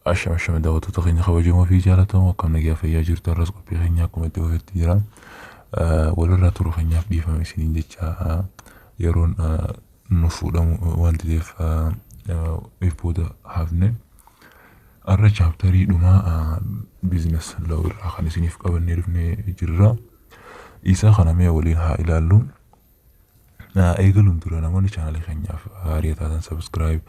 Ashama ashama, daawwattoota keenya kabajamoo fi jaallatamoo, akkam nagaa fayyaa jirtu? Har'as qophii keenya akkuma itti fufetti jira. Walirraa turuu keenyaaf dhiifama isiniin jecha, yeroon nu fuudhamu wanti ta'eef if booda hafne. Har'a chapterii dhumaa business law irraa kan isiniif qabannee dhufnee jirra. Isa kana mee waliin haa ilaallu. Eegaluun dura namoonni chaanalii keenyaaf haaraa taatan subscribe,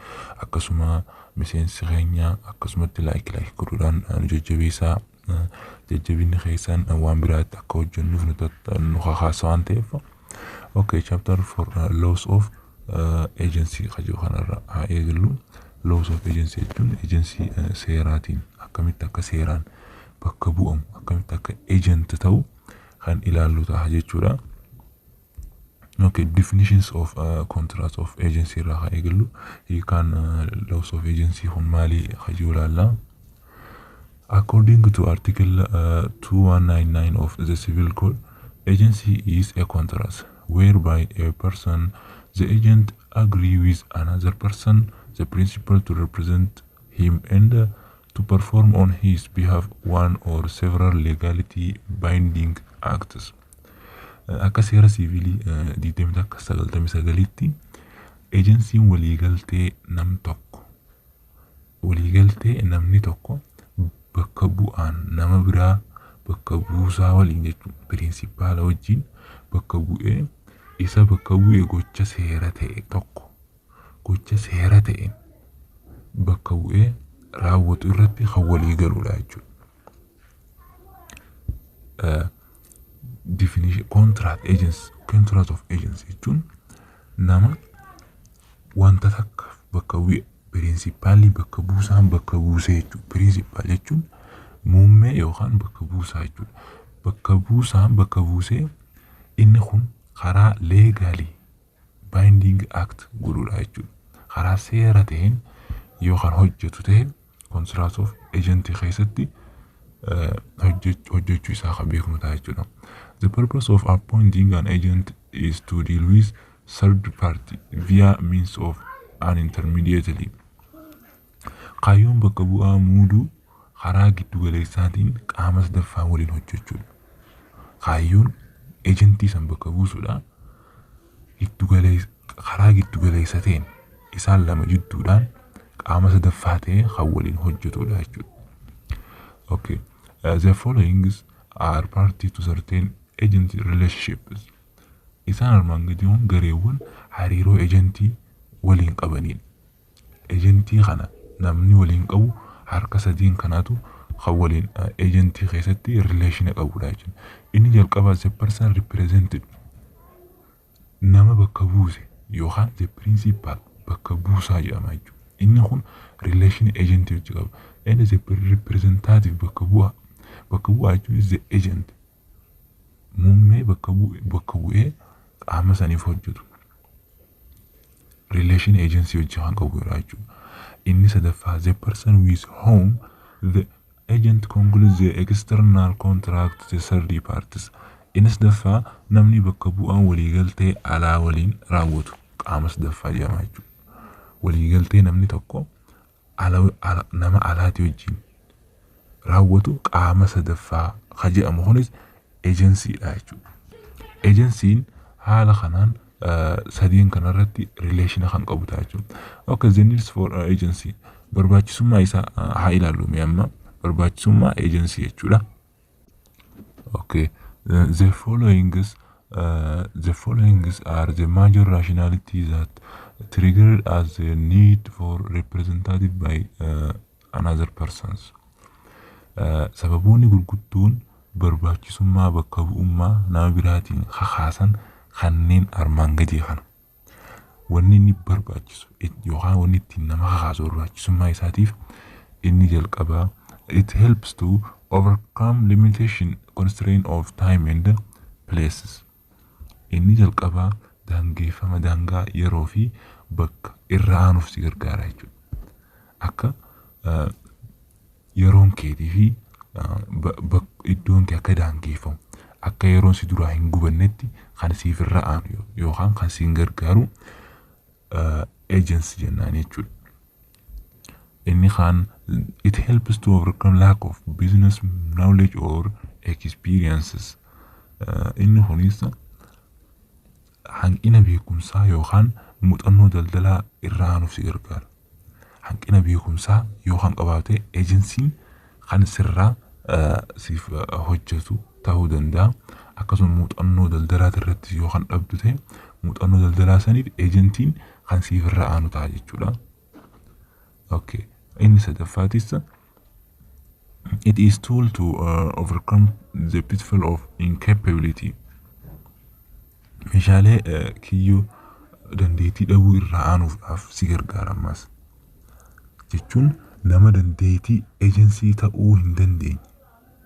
akkasuma miseensi keenya, akkasumatti like like godhuudhaan nu jajjabeessaa. Jajjabinni keessan waan biraatti akka hojjennuuf nu kakaasa waan ta'eef. Okay, chapter 4, laws of agency ka jedhu kanarra haa eegallu. Laws of agency jechuun agency seeraatiin akkamitti akka seeraan bakka bu'amu, akkamitti akka agent ta'u kan ilaallu ta'a jechuudha. Okay, definitions of contract of agency irraa haa eegallu. Hiikaan laws of agency kun maali ka jedhu ilaalla. According to Article 2199 of the Civil Code, agency is a contract whereby a person, the agent, agree with another person, the principal, to represent him and to perform on his behalf one or several legality binding acts. Akka seera siivilii 2199tti agencyn waliigaltee nam tokko, waliigaltee namni tokko bakka bu'aan nama biraa, bakka buusaa waliin jechuun principala wajjin bakka bu'ee, isa bakka bu'ee gocha seera ta'e tokko, gocha seera ta'een bakka bu'ee raawwatu irratti kan walii galudha jechuudha. Definition contract agency, contract of agency jechuun nama wanta takka bakka bu'e, principalli, bakka buusaan bakka buusee jechuudha. Principal jechuun muummee yookaan bakka buusaa jechuudha. Bakka buusaan bakka buusee inni kun karaa legally binding act godhudha jechuudha. Karaa seera ta'een yookaan hojjetu ta'e contract of agency keessatti hojjechuu isaa kan beeknu ta'a jechuudha. The purpose of appointing an agent is to deal with third party via means of an intermediary. Kaayyoon bakka bu'aa muuduu karaa giddu galeessaatiin qaama sadaffaa waliin hojjechuudha. Kaayyoon agentii san bakka buusuudha. Karaa giddu galeessa ta'een isaan lama jidduudhaan qaama sadaffaa ta'ee kan waliin hojjetudha jechuudha. Okay. The following are party to certain agency relationships. Isaan armaan gadii kun gareewwan hariiroo agentii waliin qabanidha. Agentii kana namni waliin qabu harka sadiin kanaatu kan waliin agentii keessatti relationa qabudha jechuudha. Inni jalqabaa the person represented, nama bakka buuse yookaan the principal, bakka buusaa jedhama jechuudha. Inni kun relation agentii wajji qaba. Inni the representative, bakka bu'aa. Bakka bu'aa jechuun the agent, muummee bakka bu'e, bakka bu'ee qaama saniif hojjetu. Relation agency wajji kan qabudha jechuudha. Inni sadaffaa the person with whom the agent concludes the external contract, the third parties. Inni sadaffaa namni bakka bu'aan waliigaltee alaa waliin raawwatu qaama sadaffaa jedhama jechuudha. Waliigaltee namni tokko nama alaatii wajjin raawwatu qaama sadaffaa ka jedhamu kunis agencydha jechuudha. Agencyn haala kanaan sadiin kanarratti relationa kan qabu ta'a jechuudha. Okay, the needs for agency, barbaachisummaa isaa haa ilaallu mee amma, barbaachisummaa agency jechuudha. Okay, the following are the major rationalities that triggered as the need for representative by another persons. Sababoonni gurguddoon barbaachisummaa bakka bu'ummaa nama biraatiin kakaasan kanneen armaan gadii kana. Wanni inni barbaachisu yookaan wanni ittiin nama kakaasu barbaachisummaa isaatiif inni jalqabaa it helps to overcome limitation constraint of time and places. Inni jalqabaa daangeffama daangaa yeroo fi bakka irra aanuuf si gargaara jechuudha. Akka yeroon keetii fi iddoon kee akka daangeffamu, akka yeroon si duraa hin gubannetti kan siif irra aanu yookaan kan siin gargaaru agency jennaan jechuudha. Inni kaan, it helps to overcome lack of business knowledge or experiences. Inni kunis hanqina beekumsaa yookaan muuxannoo daldalaa irraa aanuuf si gargaara. Hanqina beekumsaa yookaan qabaate agencyn kan sirraa siif hojjetu ta'uu danda'a. Akkasuma muuxannoo daldalaa irratti yoo kan dhabdu ta'e, muuxannoo daldalaa saniif agentiin kan siif irra aanu ta'a jechuudha. Okay. Inni sadaffaatis, it is tool to overcome the pitfall of incapability. Meeshaalee kiyyoo dandeettii dhabuu irraa aanuudhaaf si gargaara ammas. Jechuun nama dandeettii agency ta'uu hin dandeenye,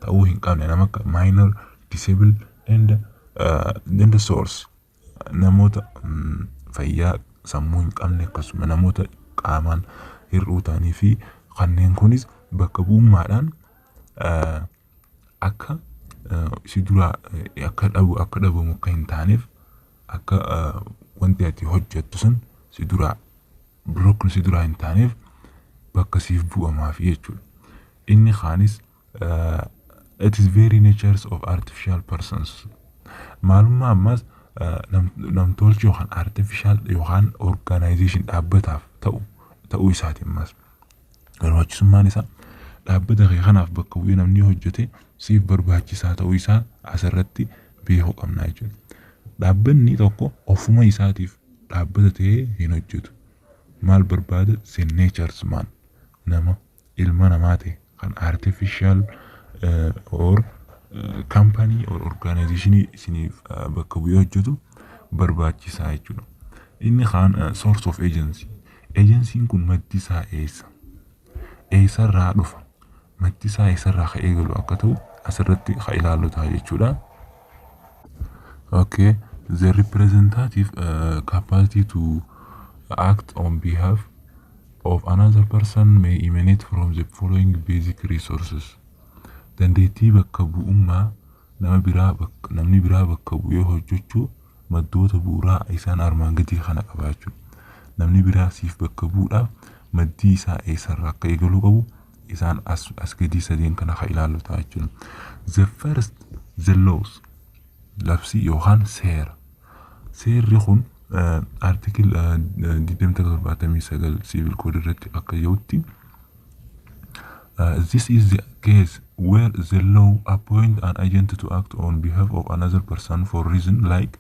ta'uu hin qabne, nama akka minor, disabled and the source, namoota fayyaa sammuu hin qabne, akkasuma namoota qaamaan hir'uu ta'anii fi kanneen kunis bakka bu'ummaadhaan akka si duraa akka dhabu, akka dhabamu akka hin taaneef, akka wanti ati hojjettu sun si duraa broken si duraa hin taaneef bakka siif bu'amaaf jechuudha. Inni kaanis, it is very natures of artificial persons. Maalummaa ammas namtolchi yookaan artificial yookaan organization dhaabbataaf ta'u ta'uu isaati ammas. Barbaachisummaan isaa dhaabbata kee kanaaf bakka bu'ee namni hojjete siif barbaachisaa ta'uu isaa asirratti beekuu qabna jechuudha. Dhaabbanni tokko ofuma isaatiif dhaabbata ta'ee hin hojjetu. Maal barbaada? The natures man, nama ilma namaa ta'e kan artificial or company or organization isiniif bakka bu'ee hojjetu barbaachisaa jechuudha. Inni kaan, source of agency. Agencyn kun maddi isaa eessa? Eessarraa dhufa? Maddi isaa eessarraa ka eegalu akka ta'u asirratti ka ilaallu ta'a jechuudha. Okay, the representative capacity to act on behalf of another person may emanate from the following basic resources. Dandeettii bakka bu'ummaa nama biraa, namni biraa bakka bu'ee hojjechuu maddoota bu'uuraa isaan armaan gadii kana qabaachuu. Namni biraa siif bakka bu'uudhaaf maddii isaa eessarraa akka eegaluu qabu isaan as gadii sadeen kana ka ilaallu ta'a jechuudha. The first, the laws, labsii yookaan seera. Seerri kun article 2079 civil code irratti akka jirutti, this is the case where the law appoint an agent to act on behalf of another person for reason like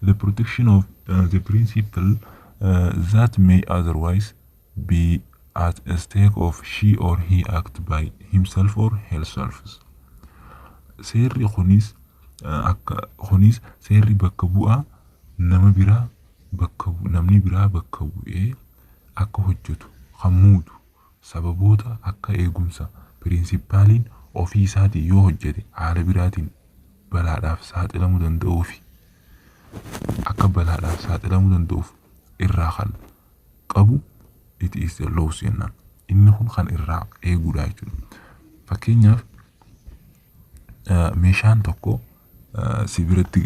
the protection of the principal that may otherwise be at a stake of she or he act by himself or herself. Seerri kunis akka kunis seerri bakka bu'aa nama biraa, bakka namni biraa bakka bu'ee akka hojjetu kan muudu sababoota akka eegumsa principaliin ofii isaatiin yoo hojjete haala biraatiin balaadhaaf saaxilamuu danda'uufi akka balaadhaaf saaxilamuu danda'uuf irraa kan qabu, it is the laws jennaan. Inni kun kan irraa eeguudha jechuudha. Fakkeenyaaf, meeshaan tokko si biratti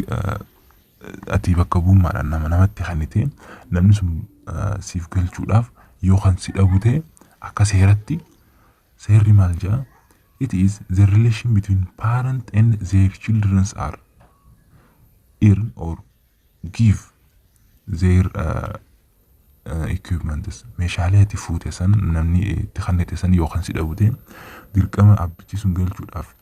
ati bakka bu'ummaadhaan nama namatti kennite, namni sun siif galchuudhaaf yoo kan si dhabu ta'e, akka seeratti seerri maal jedha? It is the relation between parent and their children are earn or give their equipments. Meeshaalee ati fuute san namni itti kennite san yoo kan si dhabu ta'e, dirqama abbichi sun galchuudhaaf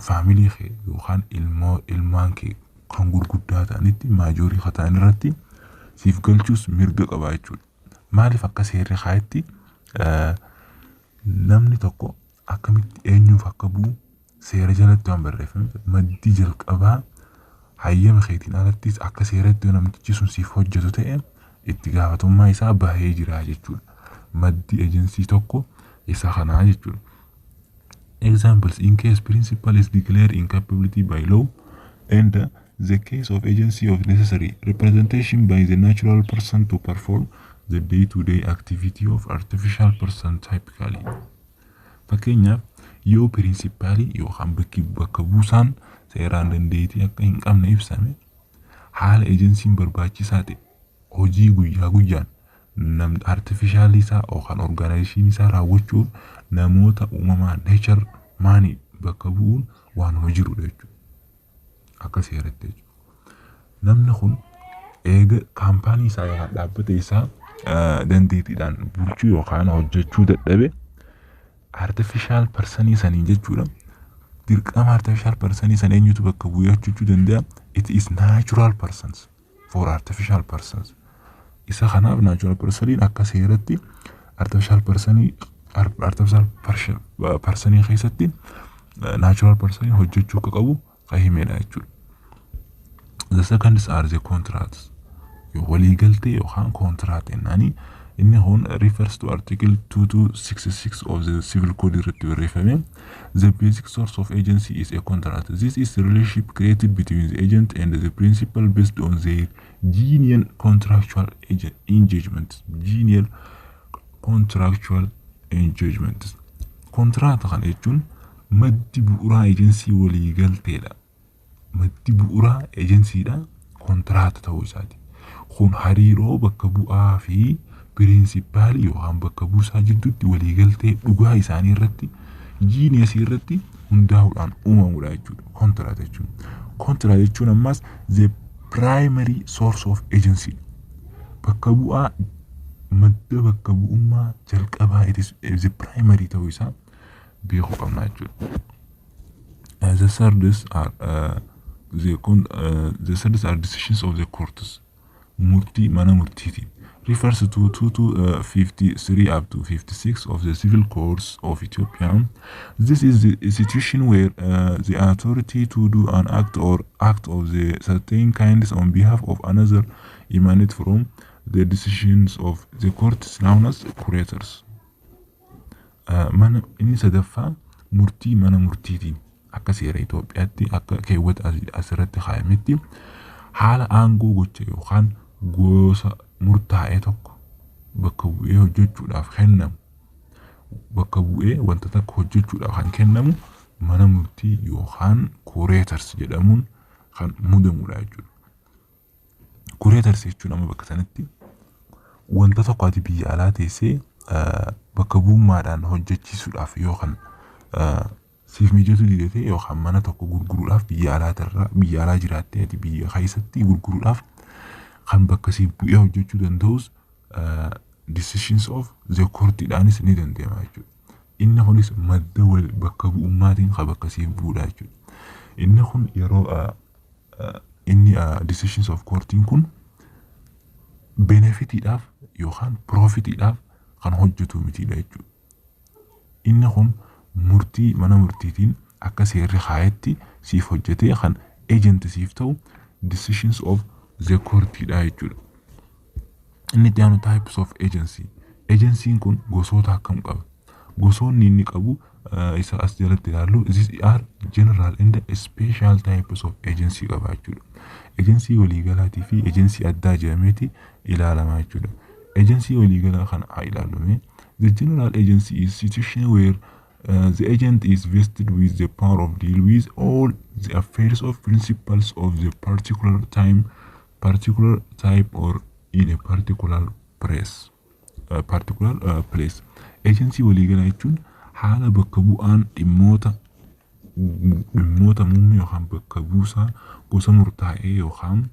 family kee yookaan ilmoo ilmaan kee kan gurguddaa ta'anitti majorii kan ta'an irratti siif galchuus mirga qaba jechuudha. Maaliif? Akka seerri kaayetti namni tokko akkamitti eenyuuf akka bu'u seera jalatti waan barreeffame, maddii jalqabaa hayyama keetiin alattis akka seeratti yoo namtichi sun siif hojjetu ta'e itti gaafatamummaa isaa bahee jira jechuudha. Maddi agency tokko isa kanaa jechuudha. Examples: in case principal is declared incapability by law and the case of agency of necessary representation by the natural person to perform the day-to-day activity of artificial person typically. Fakkeenyaaf, yoo principalii yookaan bakki bakka buusaan seeraan dandeettii akka hin qabne ibsame, haala agencyn barbaachisaa ta'e hojii guyyaa guyyaan Nam artificial isaa yookaan organization isaa raawwachuuf namoota uumamaa nature maanii bakka bu'uun waanuma jirudha jechuudha. Akka seeratti jechuudha. Namni kun eega kaampaanii isaa yookaan dhaabbata isaa dandeettiidhaan bulchuu yookaan hojjechuu dadhabe, artificial personii sanii jechuudha. Dirqama artificial personii sana eenyutu bakka bu'ee hojjechuu danda'a? It is natural persons for artificial persons. Isa kanaaf natural personiin akka seeratti artificial personii keessatti natural personii hojjechuu akka qabu kan himedha jechuudha. The seconds are the contracts. Waliigaltee yookaan contract jennaani. Inni kun refers to article 2266 of the Civil Code irratti barreeffame. The basic source of agency is a contract. This is the relationship created between the agent and the principal based on their genuine contractual engagement. Genuine contractual engagement. Contract kana jechuun maddi bu'uuraa agency waliigalteedha. Maddi bu'uuraa agencydha contract ta'uu isaati. Kun hariiroo bakka bu'aa fi principalii yookaan bakka buusaa jidduutti waliigaltee dhugaa isaanii irratti genuine irratti hundaa'uudhaan uumamudha jechuudha. Contract jechuun. Contract jechuun ammas the primary source of agency. Bakka bu'aa madda bakka bu'ummaa jalqabaa, it is the primary ta'uu isaa beekuu qabna jechuudha. The thirds are decisions of the courts. Murtii mana murtiiti. Refers to 2 to 53 up to 56 of the Civil Codes of Ethiopia. This is the institution where the authority to do an act or act of the certain kinds on behalf of another emanate from the decisions of the courts known as curators. Mana inni sadaffaa murtii mana murtiitiin akka seera Itoophiyaatti akka keewwata asirratti kaayametti haala aangoo gocha yookaan gosa murtaa'e tokko bakka bu'ee hojjechuudhaaf kennamu, bakka bu'ee wanta tokko hojjechuudhaaf kan kennamu mana murtii yookaan curators jedhamuun kan muudamudha jechuudha. Curators jechuun amma bakka sanatti wanta tokko ati biyya alaa teessee bakka bu'ummaadhaan hojjechiisuudhaaf yookaan siif mijatu dide ta'e yookaan mana tokko gurguruudhaaf biyya alaatirraa biyya alaa jiraattee ati biyya keessatti gurguruudhaaf kan bakka siif bu'ee hojjechuu danda'us decisions of the courtidhaanis ni danda'ama jechuudha. Inni kunis madda wal bakka bu'ummaatiin kan bakka siif bu'uudha jechuudha. Inni kun yeroo inni decisions of courtiin kun benefitiidhaaf yookaan profitiidhaaf kan hojjetu mitiidha jechuudha. Inni kun murtii mana murtiitiin akka seerri kaayetti siif hojjetee kan agent siif ta'u decisions of the courtidha jechuudha. Inni itti aanu types of agency. Agencyn kun gosoota akkam qaba? Gosoonni inni qabu isa as jalatti ilaallu, these are general and special types of agency qaba jechuudha. Agency waliigalaatii fi agency addaa jedhameeti ilaalama jechuudha. Agency waliigalaa kana haa ilaallume. The general agency is situation where the agent is vested with the power of deal with all the affairs of principals of the particular time, particular type or in a particular place. Particular place. Agency waliigalaa jechuun haala bakka bu'aan dhimmoota muummee yookaan bakka buusaa gosa murtaa'ee yookaan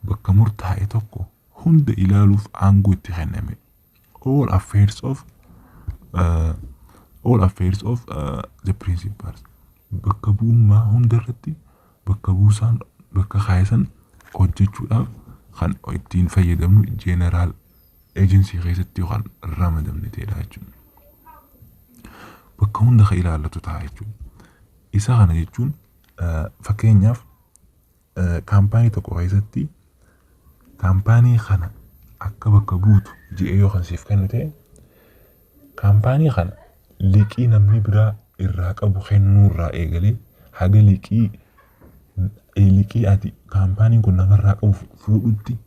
bakka murtaa'e tokko hunda ilaaluuf aangoo itti kenname. All affairs of the principals. Bakka bu'ummaa hunda irratti bakka buusaan bakka kaayisan hojjechuudhaaf kan ittiin fayyadamnu general agency keessatti yookaan ramadamne ta'edha jechuudha. Bakka hunda kan ilaallatu ta'a jechuudha. Isa kana jechuun fakkeenyaaf kaampaanii tokko keessatti kaampaanii kana akka bakka buutu jedhee yoo kan siif kennu ta'e, kaampaanii kana liqii namni biraa irraa qabu kennuurraa eegalee haga liqii ati kaampaaniin kun namarraa qabu fuudhutti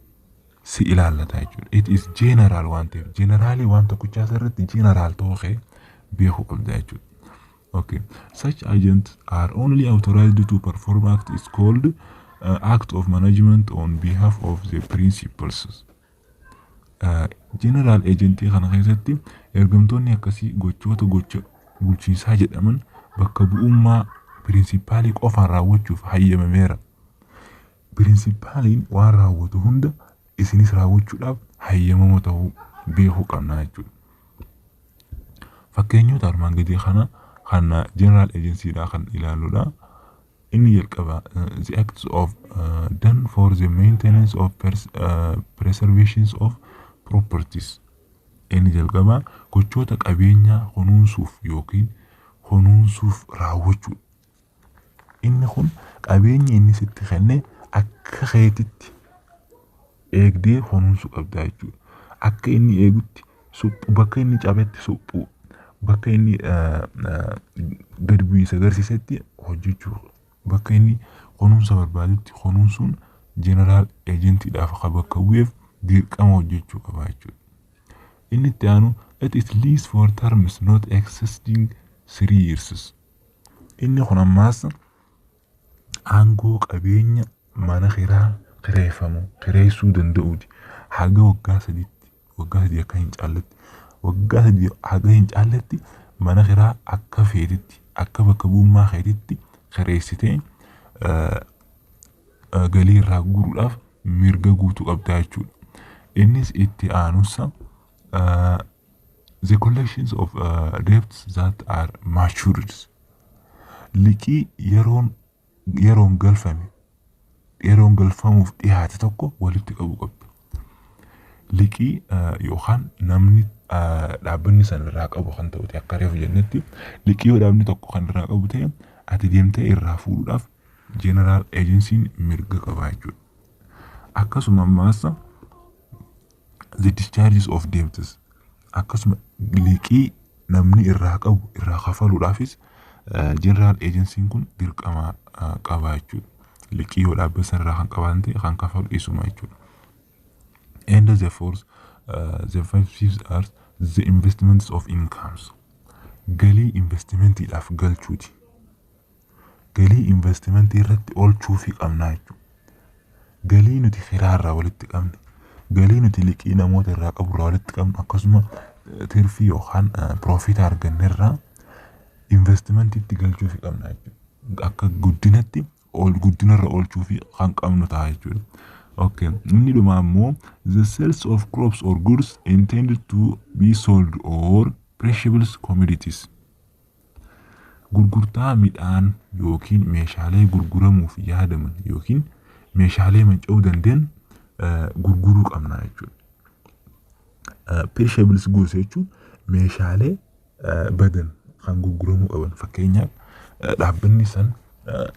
si ilaallata jechuudha. It is general waan ta'eef generalii waan tokkichaa irratti general ta'uu kee beekuu qabda jechuudha. Okay. Such agents are only authorized to perform act is called act of management on behalf of the principals. General agentii kana keessatti ergamtoonni akkasii gochoota gocha bulchiinsaa jedhaman bakka bu'ummaa principalii qofaan raawwachuuf hayyamameera. Principaliin waan raawwatu hunda isinis raawwachuudhaaf hayyamamoo ta'uu beekuu qabna jechuudha. Fakkeenyota armaan gadii kana kan general agencydha kan ilaalludha. Inni jalqaba, the acts of done for the maintenance of preservations of properties. Inni jalqaba gochoota qabeenyaa kunuunsuuf yookiin kunuunsuuf raawwachuu. Inni kun qabeenya inni sitti kenne akka keetitti eegdee kunuunsuu qabda jechuudha. Akka inni eegutti suphuu, bakka inni cabetti suphuu, bakka inni gad bu'iinsa agarsiisetti hojjechuu, bakka inni kunuunsa barbaadutti kunuunsuun general agentiidhaaf akka bakka bu'eef dirqama hojjechuu qaba jechuudha. Inni itti aanu, it is lease for terms not exceeding 3 years. Inni kun ammaas aangoo qabeenya mana kiraa kireeffamu kireessuu danda'uuti. Haga waggaa 3tti, waggaa 3 akka hin caalletti, waggaa 3 haga hin caalletti mana kiraa akka feetitti, akka bakka bu'ummaa keetitti kireessitee galii irraa guuruudhaaf mirga guutuu qabda jechuudha. Innis itti aanusa, the collections of debts that are matured. Liqii yeroon galfame, yeroon galfamuuf dhiyaate tokko walitti qabuu qabda. Liqii yookaan namni dhaabbanni san irraa qabu kan ta'u, akka reefu jennetti, liqii yoo dhaabni tokko kan irraa qabu ta'e, ati deemtee irraa fuudhuudhaaf general agencyn mirga qaba jechuudha. Akkasuma ammaas, the discharges of debts, akkasuma liqii namni irraa qabu irraa kafaluudhaafis general agencyn kun dirqama qaba jechuudha. Liqii yoo dhaabbata sanarraa kan qabaatan ta'e, kan kafalu isuma jechuudha. And the fourth, the five C's are the investments of incomes. Galii investimentiidhaaf galchuuti. Galii investimentii irratti oolchuufii qabnaa jechuudha. Galii nuti kiraarraa walitti qabne, galii nuti liqii namoota irraa qaburraa walitti qabnu, akkasuma tirfii yookaan profita arganne irraa investimentiitti galchuufii qabna jechuudha. Akka guddinatti ol guddinarra oolchuufii kan qabnu ta'a jechuudha. Okay. Inni dhuma ammoo, the sales of crops or goods intended to be sold or perishable commodities. Gurgurtaa midhaan yookiin meeshaalee gurguramuuf yaadaman yookiin meeshaalee manca'uu danda'an gurguruu qabna jechuudha. Perishable goods jechuun meeshaalee badan kan gurguramuu qaban. Fakkeenyaaf, dhaabbanni san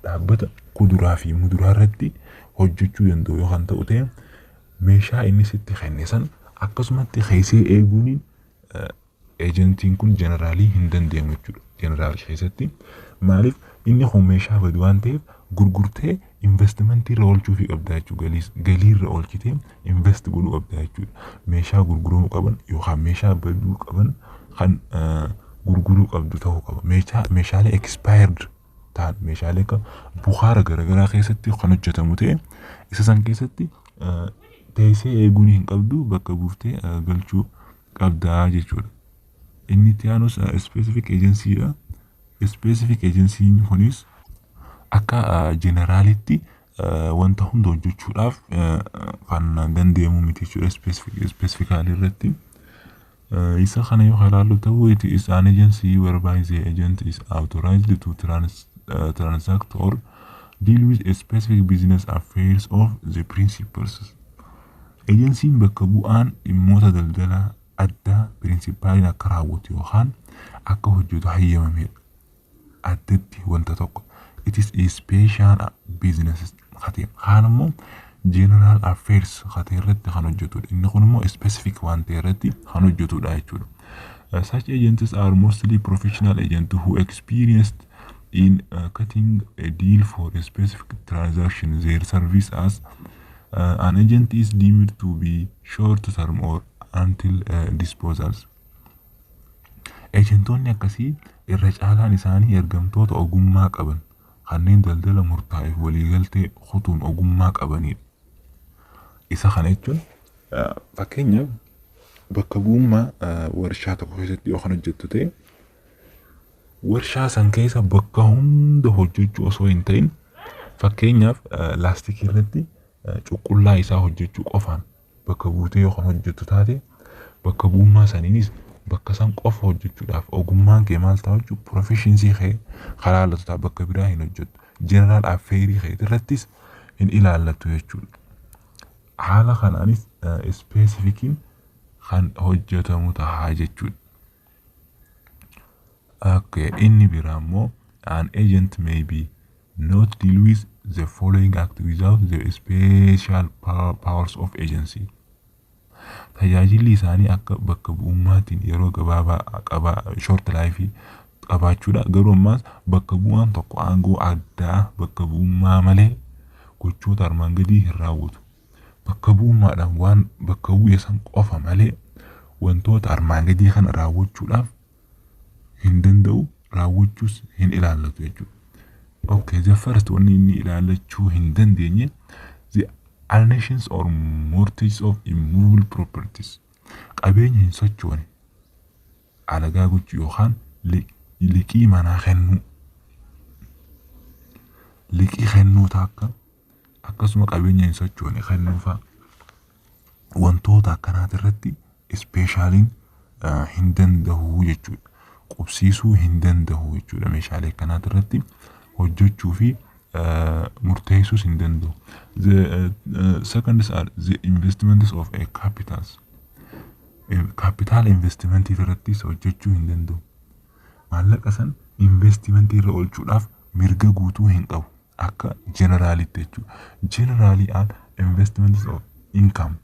dhaabbata kuduraa fi muduraa irratti hojjechuu danda'u yoo kan ta'u ta'e, meeshaa inni sitti kenne san akkasumatti keessee eeguun agentiin kun generalii hin danda'amu jechuudha. Generalii keessatti maaliif? Inni kun meeshaa badu waan ta'eef, gurgurtee investimentii irra oolchuufii qabda jechuudha. Galii irra oolchitee invest godhuu qabda jechuudha. Meeshaa gurguramuu qaban yookaan meeshaa baduu qaban kan gurguruu qabdu ta'uu qaba. Meeshaalee expired ta'an, meeshaalee akka bukaara garaagaraa keessatti kan hojjetamu ta'e, isa san keessatti teessee eeguun hin qabdu, bakka buuftee galchuu qabdaa jechuudha. Inni itti aanus specific agencydha. Specific agencyn kunis akka generalitti wanta hunda hojjechuudhaaf kan danda'amu miti jechuudha specifically irratti. Isa kana yoo ilaallu ta'u, it is an agency whereby the agent is authorized to transact or deal with a specific business affairs of the principals. Agencyn bakka bu'aan dhimmoota daldalaa addaa principaliin akka raawwatu yookaan akka hojjetu hayyamamedha. Addatti wanta tokko. It is a special business katee. Kaan immoo general affairs katee irratti kan hojjetudha. Inni kun immoo specific waan ta'e irratti kan hojjetudha jechuudha. Such agents are mostly professional agents who experienced in cutting a deal for a specific transaction. Their service as an agent is deemed to be short term or until disposals. Ejentoonni akkasii irra caalaan isaanii ergamtoota ogummaa qaban kanneen daldala murtaa'eef waliigaltee kutuun ogummaa qabanidha. Isa kana jechuun, fakkeenyaaf, Bakka bu'ummaa warshaa tokko keessatti yoo kan hojjettu ta'e, warshaa san keessa bakka hunda hojjechuu osoo hin ta'in, fakkeenyaaf laastikii irratti cuqullaa isaa hojjechuu qofaan bakka buutee yoo kan hojjettu taate, bakka bu'ummaa saniinis bakka san qofa hojjechuudhaaf ogummaan kee maal ta'a jechuudha? Proficiency kee karaa laallatu ta'a, bakka biraa hin hojjettu. General affairii kee irrattis hin ilaallattu jechuudha. Haala kanaanis specificiin kan hojjetamu ta'a jechuudha. Okay, inni biraa immoo an agent may be not deal with the following act without the special powers of agency. Tajaajilli isaanii akka bakka bu'ummaatiin yeroo gabaabaa qaba, short life qabaachuudha. Garuu ammaas bakka bu'aan tokko aangoo addaa bakka bu'ummaa malee gochoota armaan gadii hin raawwatu. Bakka bu'ummaadhaan waan bakka bu'e san qofa malee wantoota armaan gadii kana raawwachuudhaaf hin danda'u, raawwachuus hin ilaallatu jechuudha. Okay, the first wanni inni ilaallachuu hin dandeenye the alienations or mortgage of immovable properties. Qabeenya hin sochoone alagaa gochuu yookaan liqii manaa kennuu. Liqii kennuu takka akkasuma qabeenya hin sochoone kennuu fa'a. Wantoota akkanaati irratti specialiin hin danda'u jechuudha. Qubsiisuu hin danda'u jechuudha, meeshaalee akkanaati irratti hojjechuu fi murteessuus hin danda'u. The seconds are the investments of a capitals. Capital investmentii irrattis hojjechuu hin danda'u. Maallaqa san investmentii irra oolchuudhaaf mirga guutuu hin qabu akka generalitti jechuudha. Generalii aan investments of income.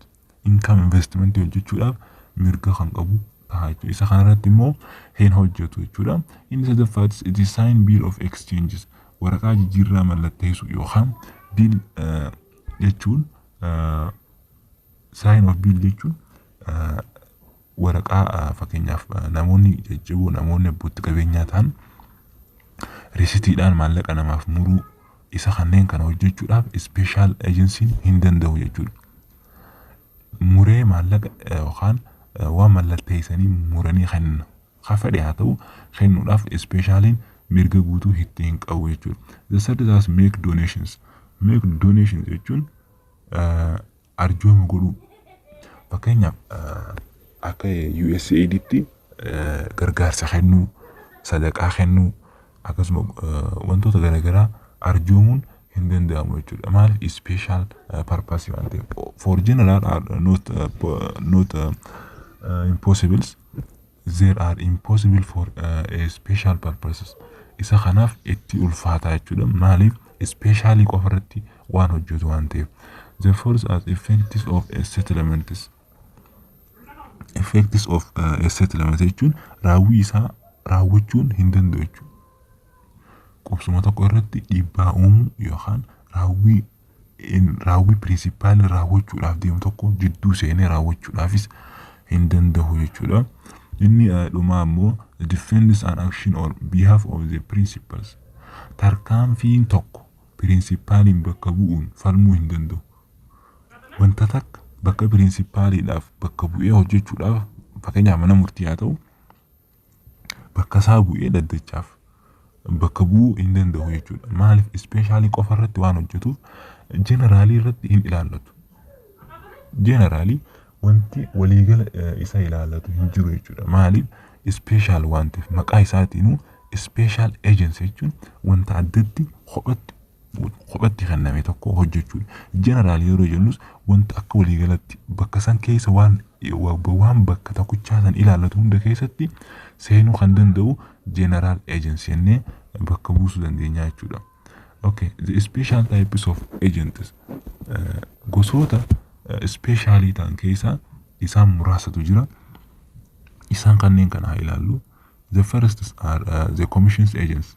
Income investmentii hojjechuudhaaf mirga kan qabu ta'a jechuudha. Isa kanarratti immoo hin hojjetu jechuudha. Inni sadaffaatis it is sign bill of exchanges. Waraqaa jijjiirraa mallatteessu yookaan bill jechuun, sign of bill jechuun waraqaa, fakkeenyaaf namoonni jajjaboo, namoonni abbootii qabeenyaa ta'an risitiidhaan maallaqa namaaf muruu, isa kanneen kana hojjechuudhaaf special agencyn hin danda'u jechuudha. Muree maallaqa yookaan waan mallatteessanii muranii kenna. Ka fedhe haa ta'u kennuudhaaf specialiin mirga guutuu itti hin qabu jechuudha. The third is make donations. Make donations jechuun arjooma godhuu. Fakkeenyaaf akka USAIDtti gargaarsa kennuu, sadaqaa kennuu, akkasuma wantoota garaagaraa arjoomuun hin danda'amu jechuudha. Maaliif? Special purpose waan ta'eef. For general are not impossibles. There are impossible for a special purposes. Isa kanaaf itti ulfaataa jechuudha. Maaliif? Specialii qofa irratti waan hojjetu waan ta'eef. The fourth as effects of a settlements. Effects of a settlement jechuun raawwii isaa raawwachuun hin danda'u jechuudha. Qubsuma tokko irratti dhiibbaa uumuu yookaan raawwii principalii raawwachuudhaaf deemu tokko jidduu seenee raawwachuudhaafis hin danda'u jechuudha. Inni dhumaa immoo defends an action on behalf of the principals. Tarkaanfiin tokko principaliin bakka bu'uun falmuu hin danda'u. Wanta takka bakka principaliidhaaf bakka bu'ee hojjechuudhaaf, fakkeenyaaf mana murtii haa ta'u, bakka isaa bu'ee dhaddachaaf bakka bu'uu hin danda'u jechuudha. Maaliif? Specialii qofa irratti waan hojjetuuf generalii irratti hin ilaallatu. Generalii wanti waliigala isa ilaallatu hin jiru jechuudha. Maaliif? Special waan ta'eef, maqaa isaatiinuu special agency jechuun wanta addatti kophatti kenname tokko hojjechuudha. General yeroo jennus wanta akka waliigalatti bakka san keessa waan bakka tokkichaa san ilaallatu hunda keessatti seenuu kan danda'u general agency jennee bakka buusuu dandeenya jechuudha. Okay, the special types of agents, gosoota specialii ta'an keessaa isaan muraasatu jira. Isaan kanneen kana haa ilaallu. The first are the commission's agents.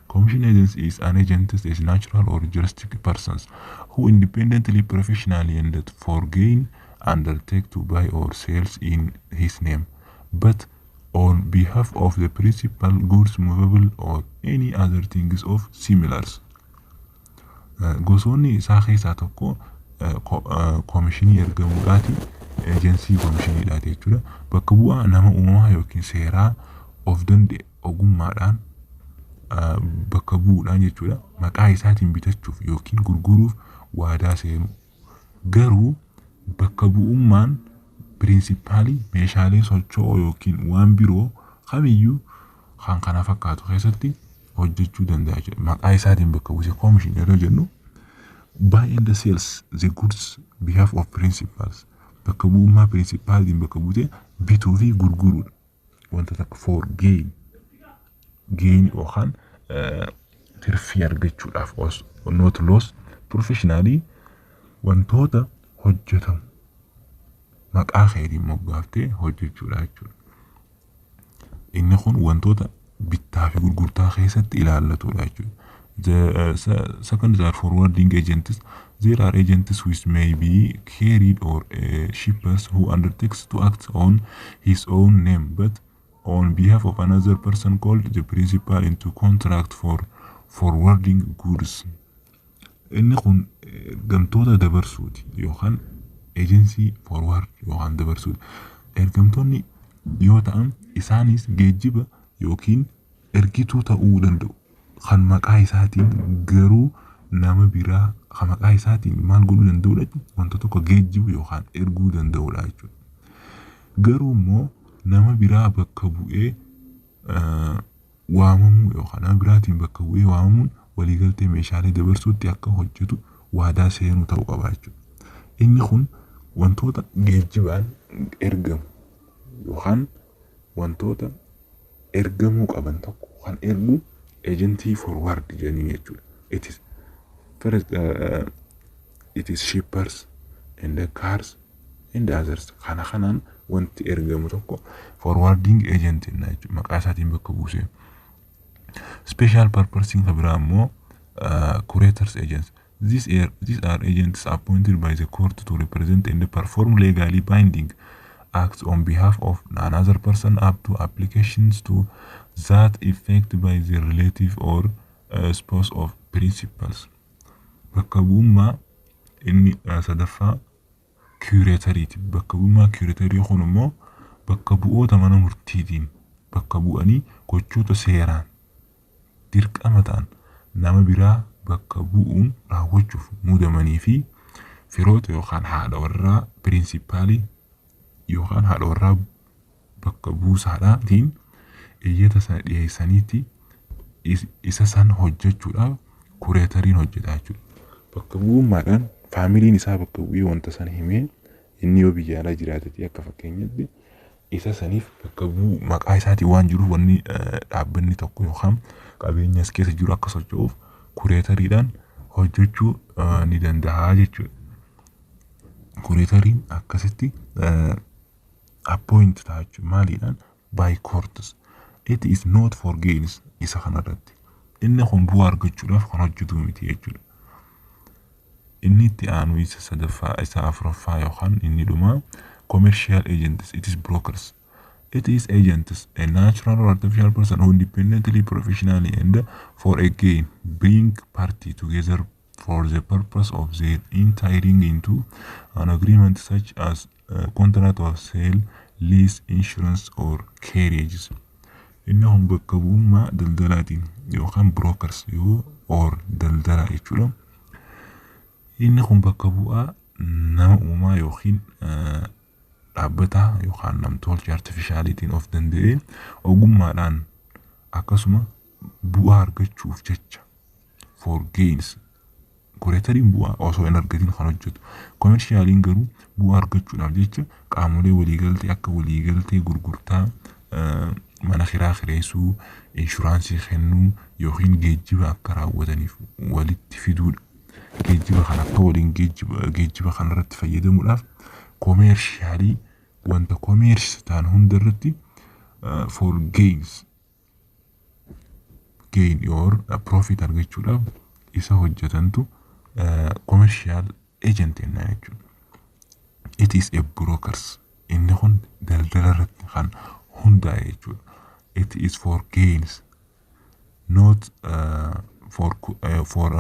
Commission agency is an agent is natural or juristic persons who independently, professionally and for gain undertake to buy or sells in his name, but on behalf of the principal, goods movable or any other things of similars. Gosoonni isaa keessaa tokko koomishinii ergamuudhaati. Eejensii komishiniidhaati jechuudha. Bakka bu'aa nama uumamaa yookiin seeraa of danda'e ogummaadhaan bakka bu'uudhaan jechuudha. Maqaa isaatiin bitachuuf yookiin gurguruuf waadaa seenu. Garuu bakka bu'ummaan principalii meeshaalee socho'oo yookiin waan biroo kamiyyuu kan kana fakkaatu keessatti hojjechuu danda'a jechuudha. Maqaa isaatiin bakka buuse commission yeroo jennu, buy and sells the goods behalf of principals, bakka bu'ummaa principaliin bakka buutee bituu fi gurguruudha. Wanta takka for gain yookaan tirfii argachuudhaaf, not loss professionally, wantoota hojjetamu maqaa keetiin moggaaftee hojjechuudha jechuudha. Inni kun wantoota bittaa fi gurgurtaa keessatti ilaallatudha jechuudha. The second are forwarding agents. There are agents which may be carrier or shippers who undertakes to act on his own name but on behalf of another person called the principal into contract for forwarding goods. Inni kun ergamtoota dabarsuuti yookaan eejensii forward yookaan dabarsuuti. Ergamtoonni yoo ta'an, isaanis geejjiba yookiin ergituu ta'uu danda'u. Kan maqaa isaatiin garuu nama biraa kan maqaa isaatiin maal godhuu danda'udha? Wanta tokko geejjibu yookaan erguu danda'udha jechuudha. Garuu immoo nama biraa bakka bu'ee waamamuu yookaan nama biraatiin bakka bu'ee waamamuun waliigaltee meeshaalee dabarsuutti akka hojjetu waadaa seenuu ta'uu qaba jechuudha. Inni kun wantoota geejjibaan ergamu yookaan wantoota ergamuu qaban tokko kan ergu eejentii forward jedhanii jechuudha. It is first it is shippers and the cars and others. Kana kanaan wanti ergamu tokko forwarding agent jenna jechuudha, maqaa isaatiin bakka buusee. Special purpose kan biraa immoo curators agents. These are agents appointed by the court to represent and perform legally binding acts on behalf of another person up to applications to that effect by the relative or spouse of principals. Bakka bu'ummaa inni sadaffaa curatoriiti. Bakka bu'ummaa curatorii kun immoo bakka bu'oota mana murtiitiin bakka bu'anii gochoota seeraan dirqama ta'an nama biraa bakka bu'uun raawwachuuf muudamanii fi firoota yookaan haadha warraa principalii yookaan haadha warraa bakka buusaadhaatiin iyyata sana dhiyeessaniitti isa san hojjechuudhaaf curatoriin hojjeta jechuudha. Bakka bu'ummaadhaan familyn isaa bakka bu'ee wanta sana himee, inni yoo biyya alaa jiraatetti, akka fakkeenyatti isa saniif bakka bu'u, maqaa isaatiin waan jiruuf, wanni dhaabbanni tokko yookaan qabeenya as keessa jiru akka socho'uuf curatoriidhaan hojjechuu ni danda'a jechuudha. Curatoriin akkasitti appoint ta'a jechuudha. Maaliidhaan? By courts. It is not for gains isa kanarratti. Inni kun bu'aa argachuudhaaf kan hojjetu miti jechuudha. Inni itti aanu isa sadaffaa, isa afuraffaa yookaan inni dhumaa commercial agents, it is brokers. It is agents, a natural or artificial person who independently, professionally and for a gain bring party together for the purpose of their entering into an agreement such as a contract of sale, lease, insurance or carriages. Inni kun bakka bu'ummaa daldalaatiin yookaan brokers yoo or daldalaa jechuudha. Inni kun bakka bu'aa nama uumamaa yookiin dhaabbataa yookaan namtolchee artificialiitiin of danda'ee ogummaadhaan akkasuma bu'aa argachuuf jecha, for gains. Curatoriin bu'aa osoo hin argatin kan hojjetu. Commercialiin garuu bu'aa argachuudhaaf jecha qaamolee waliigaltee akka waliigaltee gurgurtaa, mana kiraa kireessuu, insurance kennuu yookiin geejjiba akka raawwataniif walitti fiduudha. Geejjiba kana akka waliin geejjiba kanarratti fayyadamuudhaaf commercialii, wanta commerce ta'an hunda irratti for gains, gain or profit argachuudhaaf isa hojjetantu commercial agent jennaan jechuudha. It is a brokers. Inni kun daldala irratti kan hundaa'e jechuudha. It is for gains, not for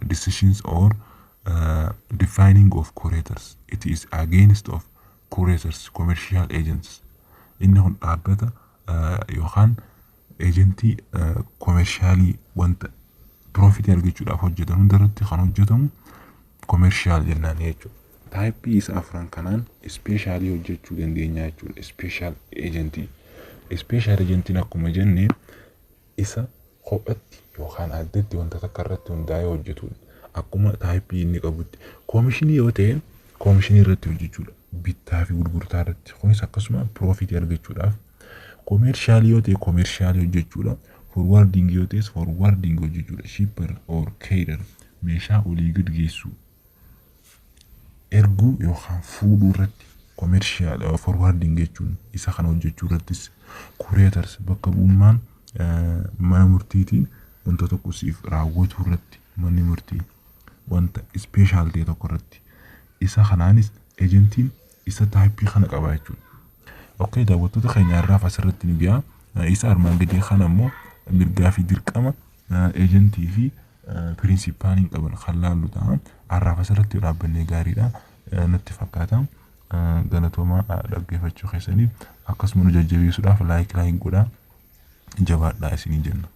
decisions or defining of curators. It is against of Couriers, commercial agents. Inni kun dhaabbata yookaan agentii commercialii wanta profitii argachuudhaaf hojjetan hundarratti kan hojjetamu commercial jennaan jechuudha. Typeii isa afran kanaan specialii hojjechuu dandeenya jechuudha. Special agentii. Special agentiin akkuma jenne isa kophatti yookaan addatti wanta takka irratti hundaa'ee hojjetudha. Akkuma typeii inni qabutti. Commissionii yoo ta'e, commissionii irratti hojjechuudha. Bittaa fi gurgurtaa irratti. Kunis akkasuma profitii argachuudhaaf. Commercialii yoo ta'e, commercialii hojjechuudha. Forwarding yoo ta'es, forwarding hojjechuudha. Shipper or carrier, meeshaa olii gad geessuu. Erguu yookaan fuudhuu irratti commercial forwarding jechuun isa kana hojjechuu irrattis, curators, bakka bu'ummaan mana murtiitiin wanta tokko siif raawwatu irratti, manni murtii wanta special ta'e tokko irratti, isa kanaanis agentiin isa typeii kana qaba jechuudha. Okay, daawwattoota keenya, irraaf asirratti ni ga'a. Isa armaan gadii kana immoo mirgaa fi dirqama agentii fi principaliin qaban kan laallu ta'a. Har'aaf asirratti dhaabbannee gaariidha natti fakkaata. Galatoomaa dhaggeeffachuu keessaniif, akkasuma nu jajjabeessuudhaaf like like godhaa, jabaadhaa isinii jenna.